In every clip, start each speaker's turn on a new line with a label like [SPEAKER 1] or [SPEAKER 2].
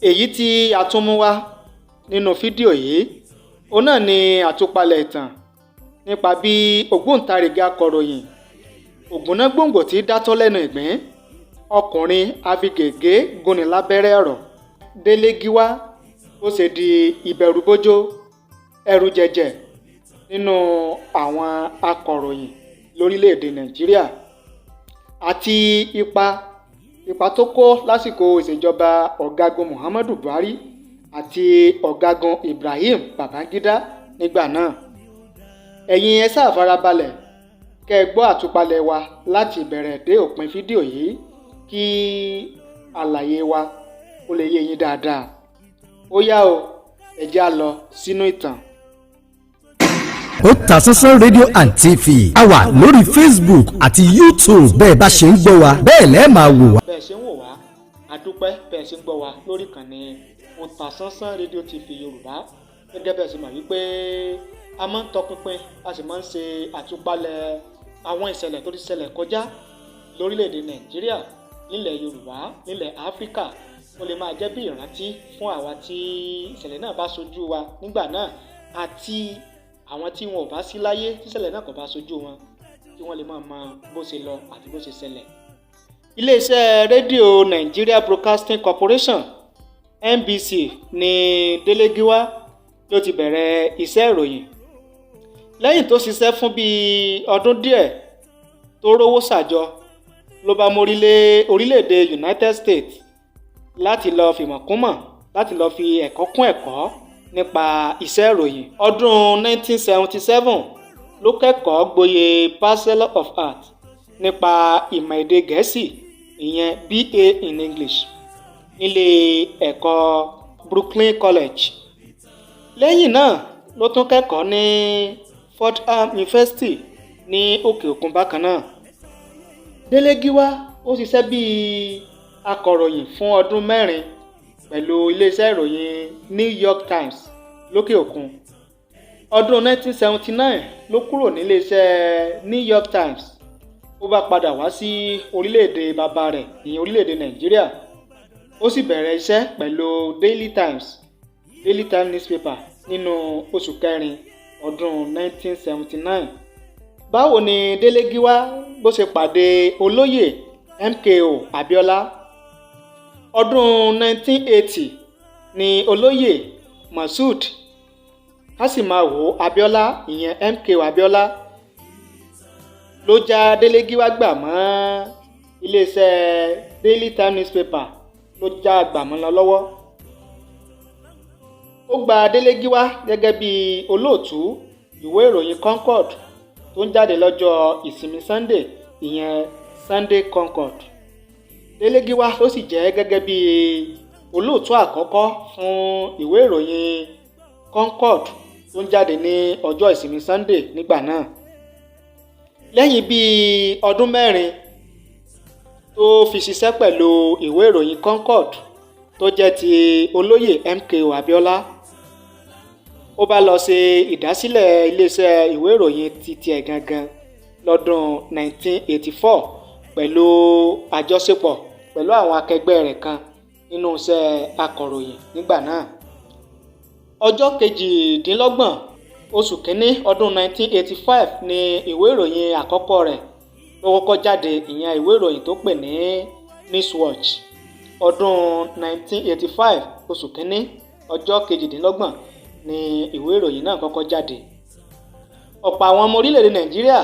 [SPEAKER 1] Èyí tí a tún mú wá nínú fídíò yìí, òun náà ni àtúpalẹ̀ ìtàn nípa bí ògbóǹtarìgì akọ̀ròyìn ògúnnágbòǹgbò tí dátọ́ lẹ́nu ìgbín, ọkùnrin afigègé gúnni lábẹ́rẹ́ ọ̀rọ̀, Délé Gíwá, ó ṣe di ìbẹ̀rùbojo ẹ̀rù jẹ̀jẹ̀ nínú àwọn akọ̀ròyìn lórílẹ̀‐èdè Nàìjíríà, àti ipa tó kó lásìkò ìṣèjọba ọ̀gágun Muhammadu Buhari àti ọ̀gágun Ibrahim Babangida nígbà náà. Ẹ̀yin ẹ ṣáà farabalẹ̀ kẹ́ ẹ gbọ́ àtúpalẹ̀ wa láti ìbẹ̀rẹ̀ dé òpin fídíò yìí kí àlàyé wa kó lè yé yín dáadáa. Ó yá o, ẹ jẹ́ á lọ sínú ìtàn.
[SPEAKER 2] Otasansan Radio and TV, a wà lórí Facebook àti YouTube. Bẹ́ẹ̀ bá ṣe ń gbọ́ wa, bẹ́ẹ̀ lẹ́ẹ̀ máa wò wá.
[SPEAKER 1] Bẹ́ẹ̀ ṣe ń wò wá, a dúpẹ́. Bẹ́ẹ̀ ṣe ń gbọ́ wa lórí ìkànnì Otasansan Radio TV Yorùbá, gẹ́gẹ́ bẹ́ẹ̀ ṣe mọ̀ wípé a máa ń tọpinpin, a sì máa ń ṣe àtúpalẹ̀ àwọn ìṣẹ̀lẹ̀ tó ti ṣẹlẹ̀ kọjá lórílẹ̀‐èdè Nàìjíríà, nílẹ̀ Yorùbá, nílẹ̀ Áfíríkà, ó lè máa jẹ́ bí ìrántí fún àwa tí ìṣẹ̀lẹ̀ náà bá ṣojú wa nígbà náà, àti àwọn tí wọn ò bá sí láyé tí ìṣẹ̀lẹ̀ náà kò bá ṣojú wọn, kí wọ́n lè máa mọ bó ṣe lọ àti bó ṣe ṣẹlẹ̀. Iléeṣẹ́ rédíò Nigeria Broadcasting Corporation, NBC, ní Délé Gíwá ló ti bẹ̀rẹ̀ iṣẹ́ ìròyìn. Lẹ́yìn tó ṣiṣẹ́ fún bíi ọdún díẹ̀ tó rówó ṣàjọ, ló bá mórí lé orílẹ̀-èdè United States láti lọ́ọ́ fìmọ̀ kúnmọ̀, láti lọ́ọ́ fi ẹ̀kọ́ kún ẹ̀kọ́ nípa iṣẹ́ ìròyìn. Ọdún 1977 ló kẹ́kọ̀ọ́ gboyè Bachelor of Arts nípa ìmọ̀ èdè Gẹ̀ẹ́sì, ìyẹn BA in English, nílé ẹ̀kọ́ Brooklyn College. Lẹ́yìn náà ló tún kẹ́kọ̀ọ́ ní Fordham University ní òkè òkun bákan náà. Délé Gíwá ó ṣiṣẹ́ bíi akọ̀ròyìn fún ọdún 4 pẹ̀lú iléeṣẹ́ ìròyìn New York Times lókè òkun. Ọdún 1979 ló kúrò níléeṣẹ́ New York Times. Ó bá padà wá sí orílẹ̀-èdè bàbá rẹ̀, ìyẹn orílẹ̀-èdè Nàìjíríà. Ó sì bẹ̀rẹ̀ iṣẹ́ pẹ̀lú Daily Times newspaper nínú oṣù kẹrin ọdún 1979. Báwo ni Délé Gíwá bó ṣe pàdé olóyè MKO Abiola? Ọdún 1980 ni olóyè Moshood Káṣímáwo Abiola, ìyẹn MKO Abiola, ló já Délé Gíwá gbà mọ́ iléeṣẹ́ Daily Times newspaper, ló já gbà mọ́ lọ lọ́wọ́. Ó gba Délé Gíwá gẹ́gẹ́ bí olóòtú ìwé ìròyìn Concord tó ń jáde lọ́jọ́ ìsinmi Sunday, ìyẹn Sunday Concord. Délé Gíwá ló sì jẹ́ gẹ́gẹ́ bí olóòtú àkọ́kọ́ fún ìwé ìròyìn Concord tó ń jáde ní ọjọ́ ìsinmi Sunday nígbà náà. Lẹ́yìn bíi ọdún 4 tó fi ṣiṣẹ́ pẹ̀lú ìwé ìròyìn Concord tó jẹ́ ti olóyè MKO Abiola, ó bá lọ ṣe ìdásílẹ̀ iléeṣẹ́ ìwé ìròyìn ti tiẹ̀ gangan lọ́dún 1984 pẹ̀lú àjọṣepọ̀ pẹ̀lú àwọn akẹgbẹ́ rẹ̀ kan nínú iṣẹ́ akọ̀ròyìn nígbà náà. Ọjọ́ 28 oṣù kínní ọdún 1985 ni ìwé ìròyìn àkọ́kọ́ rẹ̀ ló kọ́kọ́ jáde, ìyẹn ìwé ìròyìn tó pè ní Newswatch. Ọdún 1985, oṣù kínní, ọjọ́ 28 ni ìwé ìròyìn náà kọ́kọ́ jáde. Ọ̀pọ̀ àwọn ọmọ orílẹ̀-èdè Nàìjíríà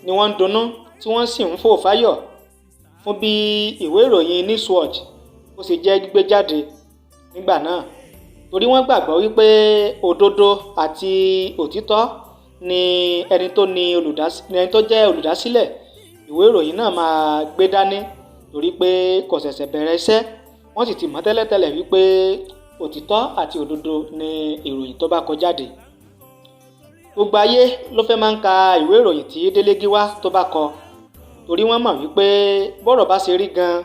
[SPEAKER 1] ni wọ́n ń dunnú tí wọ́n sì ń fò fáyọ̀ fún bí ìwé ìròyìn Newswatch ó ṣe jẹ́ gbígbé jáde nígbà náà, torí wọ́n gbàgbọ́ wípé òdodo àti òtítọ́ ni ẹni tó jẹ́ olùdásílẹ̀ ìwé ìròyìn náà máa gbé dání, torí pé kò ṣẹ̀ṣẹ̀ bẹ̀rẹ̀ iṣẹ́, wọ́n sì ti mọ̀ tẹ́lẹ̀tẹ́lẹ̀ wípé òtítọ́ àti òdodo ni ìròyìn tó bá kọ jáde. Gbogbo ayé ló fẹ́ máa ń ka ìwé ìròyìn tí Délé Gíwá tó bá kọ, torí wọ́n mọ̀ wípé bọ́rọ̀ bá ṣe rí gan-an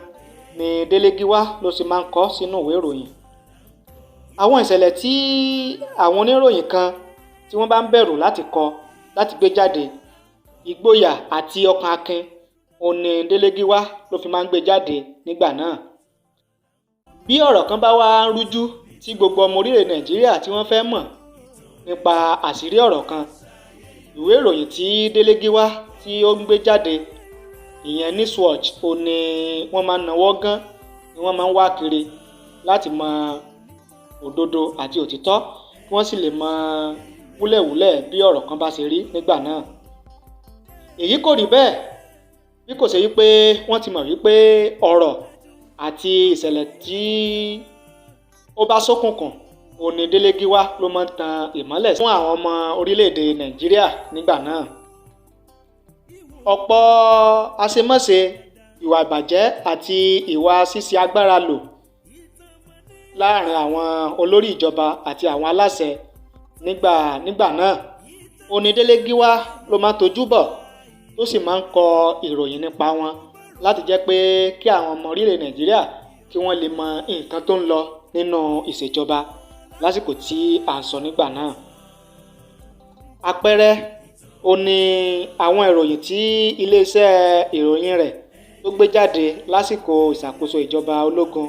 [SPEAKER 1] ni Délé Gíwá ló ṣe máa ń kọ sínú ìwé ìròyìn. Àwọn ìṣẹ̀lẹ̀ tí àwọn oníròyìn kan tí wọ́n bá ń bẹ̀rù láti kọ, láti gbé jáde, ìgboyà àti ọkàn akin òun ni Délé Gíwá ló fi máa ń gbé jáde nígbà náà. Bí ọ̀rọ̀ kan bá wá ń rújú tí gbogbo ọmọ orílẹ̀ Nàìjíríà tí wọ́n fẹ́ mọ̀ nípa àṣírí ọ̀rọ̀ kan, ìwé ìròyìn tí Délé Gíwá tí ó ń gbé jáde, ìyẹn Newswatch, ó ní wọ́n máa ń nawọ́ gán ni wọ́n máa ń wá kiri láti mọ òdodo àti òtítọ́, kí wọ́n sì lè mọ wúlẹ̀wúlẹ̀ bí ọ̀rọ̀ kan bá ṣe rí nígbà náà. Èyí kò rí bẹ́ẹ̀ bí kò ṣe wípé wọ́n ti mọ̀ wípé ọ̀rọ̀ àti ìṣẹ̀lẹ̀ tí ó bá ṣókùnkùn òun ni Délé Gíwá ló máa ń tan ìmọ́lẹ̀ fún àwọn ọmọ orílẹ̀-èdè Nàìjíríà nígbà náà. Ọ̀pọ̀ àṣemáṣe, ìwà ìbàjẹ́ àti ìwà ṣíṣe agbára lò láàrin àwọn olórí ìjọba àti àwọn aláṣẹ nígbà náà òun ni Délé Gíwá ló máa ń tojú bọ̀ tó sì máa ń kọ ìròyìn nípa wọn láti jẹ́ pé kí àwọn ọmọ orílẹ̀ Nàìjíríà kí wọ́n lè mọ nǹkan tó ń lọ nínú ìṣèjọba lásìkò tí à ń sọ nígbà náà. Àpẹẹrẹ ó ní àwọn ìròyìn tí iléeṣẹ́ ìròyìn rẹ̀ tó gbé jáde lásìkò ìṣàkóso ìjọba ológun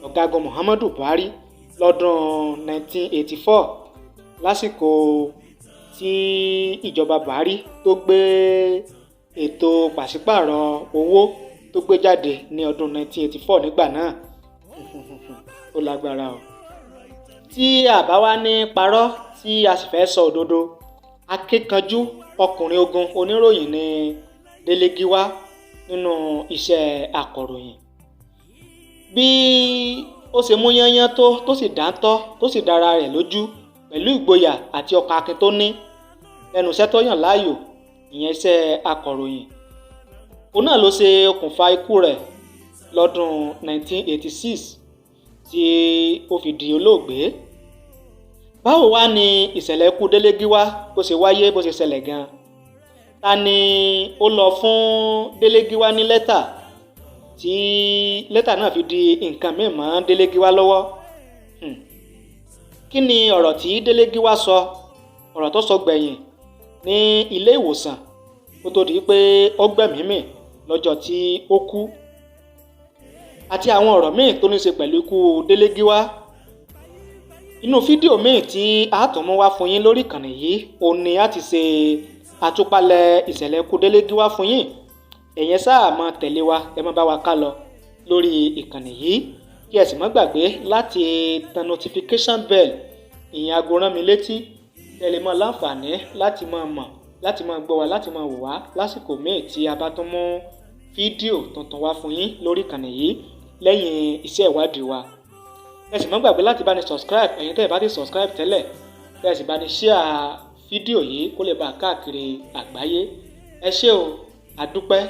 [SPEAKER 1] ọ̀gágun Muhammadu Buhari lọ́dún 1984, lásìkò tí ìjọba Buhari tó gbé ètò pàṣípààrọ̀ owó tó gbé jáde ní ọdún 1984 nígbà náà. Ó lágbára o. Tí a bá wá ní parọ́ tí a sì fẹ́ sọ òdodo, akíkanjú ọkùnrin ogun oníròyìn ní Délé Gíwá nínú iṣẹ́ akọ̀ròyìn. Bí ó ṣe mú yányán tó sì dáńtọ́ tó sì dára rẹ̀ lójú pẹ̀lú ìgboyà àti ọkàn akin tó ní lẹ́nu iṣẹ́ tó yàn láàyò, ìyẹn iṣẹ́ akọ̀ròyìn, òun náà ló ṣe okùnfà ikú rẹ̀ lọ́dún 1986 tí ó fi di olóògbé. Báwo wá ni ìṣẹ̀lẹ̀ ikú Délé Gíwá bó ṣe wáyé, bó ṣe ṣẹlẹ̀ gan-an? Ta ni ó lọ fún Délé Gíwá ní lẹ́tà tí lẹ́tà náà fi di nǹkan míì mọ́ Délé Gíwá lọ́wọ́? Kí ni ọ̀rọ̀ tí Délé Gíwá sọ, ọ̀rọ̀ tó sọ gbẹ̀yìn ní ilé ìwòsàn kó tó di pé ó gbẹ̀mí mì lọ́jọ́ tí ó kú, àti àwọn ọ̀rọ̀ míì tó ní ṣe pẹ̀lú ikú Délé Gíwá? Inú fídíò míì tí a tún mú wá fún yín lórí ìkànnì yìí òun ni a ti ṣe àtúpalẹ̀ ìṣẹ̀lẹ̀ ikú Délé Gíwá fún yín. Ẹ̀yin sáà máa tẹ̀lé wa, ẹ máa bá wa ká lọ lórí ìkànnì yìí, kí ẹ sì má gbàgbé láti tan notification bell, ìyẹn aago rán mi létí, kí ẹ lè máa láǹfààní láti máa mọ̀, láti máa gbọ́ wa, láti máa wò wá lásìkò míì tí a bá tún mú fídíò tuntun wá fún yín lórí ìkànnì yìí lẹ́yìn iṣẹ́ ìwádìí wa. Ẹ sì má gbàgbé láti bá ní subscribe, ẹ̀yin tẹ́ ẹ bá ti subscribe tẹ́lẹ̀, kí ẹ sì bá ní share fídíò yìí kó lè bá káàkiri àgbáyé. Ẹ ṣé o, a dúpẹ́.